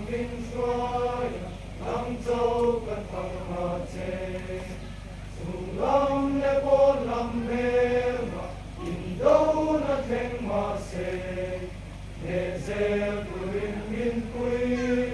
min hruai a, nang chauh ka thlang a che. Chung lam leh pawn lam hmelma indo na thleng mahse, hneh zel turin min pui.